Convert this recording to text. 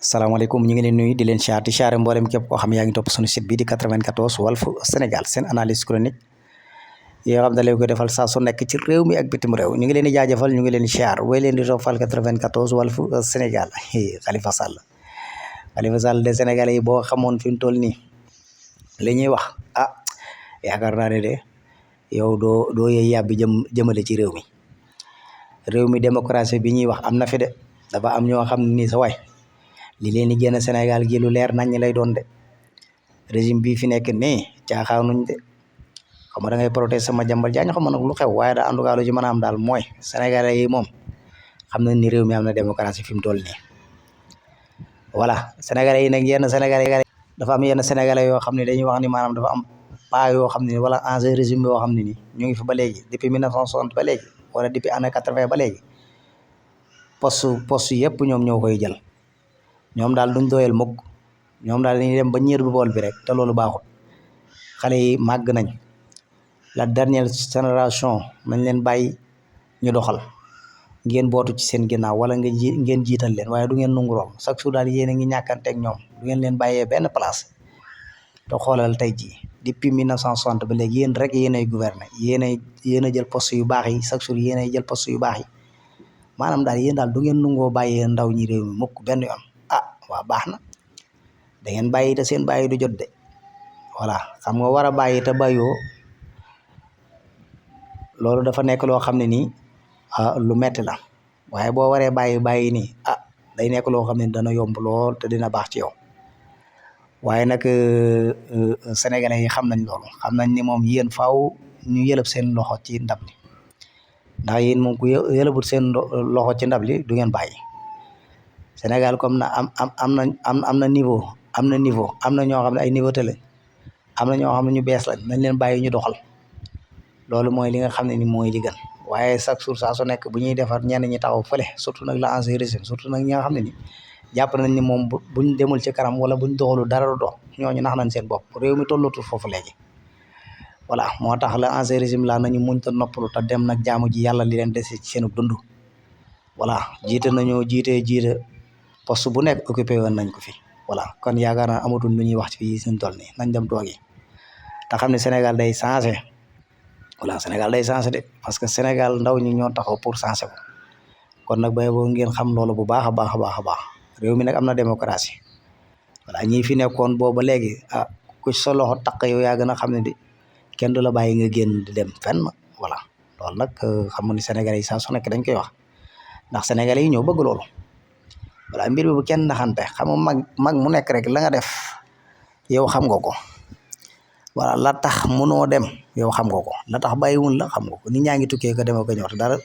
salaamaaleykum ñu ngi leen nuyu di leen siyaar di siyaare mboolem képp koo xam yaa ngi topp suñu site bi di 94 Walf Sénégal seen analyse chronique yi nga xam ne ko defal saa su nekk ci réew mi ak bitim réew ñu ngi leen di jaajëfal ñu ngi leen di siyaar way leen di toppal 94 Walf Sénégal Khalifa Sall de Sénégalais yi boo xamoon fi mu toll nii li ñuy wax yaakaar naa ne de yow doo yey yàbbi jëmale ci réew mi démocratie bi ñuy wax am na fi de dafa am ñoo xam ne nii sa waay li leen di génn Sénégal gi lu leer nañ lay doon de régime bii fi nekk nii caaxaanuñ de xam nga da ngay protester sama jàmbal jaañ xam nag lu xew waaye da en tout cas lu ci mën a am daal mooy Sénégalais yi moom xam nañ ni réew mi am na démocratie fi mu toll nii voilà Sénégalais yi nag yenn Sénégalais dafa am yenn Sénégalais yoo xam ne dañuy wax ni maanaam dafa am pas yoo xam ne wala ancien régime yoo xam ne ni ñu ngi fi ba léegi depuis 1960 ba léegi wala depuis année 80 ba léegi poste yëpp ñoom ñoo koy jël ñoom daal duñ doyal mukk ñoom daal dañuy dem ba ñeer bu bool bi rek te loolu baaxul xale yi màgg nañ la dernière génération nañ leen bàyyi ñu doxal ngeen bootu ci seen ginnaaw wala ngeen jiital leen waaye du ngeen nungu romb chaque jour daal yéen a ngi ñàkkanteeg ñoom du ngeen leen bàyyee benn place te xoolal tey jii depuis 1960 ba léegi yéen rek yéenay gouverner yéen a jël poste yu baax yi chaque jour yéenay jël poste yu baax yi maanaam daal yéen daal du ngeen nungoo bàyyee ndaw ñi réew mi mukk benn yoon waaw baax na da ngeen bàyyi te seen bàyyi du jot de voilà xam nga war a bàyyi te bàyyoo loolu dafa nekk loo xam ne nii lu metti la waaye boo waree bàyyi nii day nekk loo xam ne dana yomb lool te dina baax ci yow waaye nag sénégalais yi xam nañ loolu xam nañ ni moom yéen faaw ñu yëlëb seen loxo ci ndab li ndax yéen moom ku yëlëbut seen loxo ci ndab li du ngeen bàyyi Sénégal comme na am na niveau am na ñoo xam ne ay niveau te lañ am na ñoo xam ne ñu bees lañ nañ leen bàyyi ñu doxal loolu mooy li nga xam ne ni mooy li gën waaye chaque jour saa su nekk bu ñuy defar ñenn ñi taxaw fële surtout nag la ancien régime surtout nag ñi nga xam ne ni jàpp nañ ni moom buñ demul ci kanam wala buñ doxalu dara du dox ñooñu nax nañ seen bopp réew mi tollatul foofu léegi voilà moo tax la ancien régime la nañu muñ ta noppalu te dem nag jaamu ji yàlla li leen dese ci seen dund voilà jiite poste bu nekk occupé woon nañ ko fi voilà kon yaakaar naa amatul lu ñuy wax ci fii suñu toll nii nañ dem toogi te xam ne Sénégal day changé voilà Sénégal day changé de parce que Sénégal ndaw ñi ñoo taxaw pour changé ko kon nag bay boo ngeen xam loolu bu baax a baax a baax a baax réew mi nag am na démocratie voilà ñi fi nekkoon booba léegi ku sa loxo taq yow yaa gën a xam ne di kenn du la bàyyi nga génn di dem fenn voilà loolu nag xam nga ni Sénégalais yi saa su nekk dañ koy wax ndax Sénégalais yi ñoo bëgg loolu voilà mbir bi bu kenn naxante xam nga mag mu nekk rek la nga def yow xam nga ko voilà la tax mënoo dem yow xam nga ko la tax bàyyiwul la xam nga ko nit ñaa ngi tukkee ko dem ko ñëw dara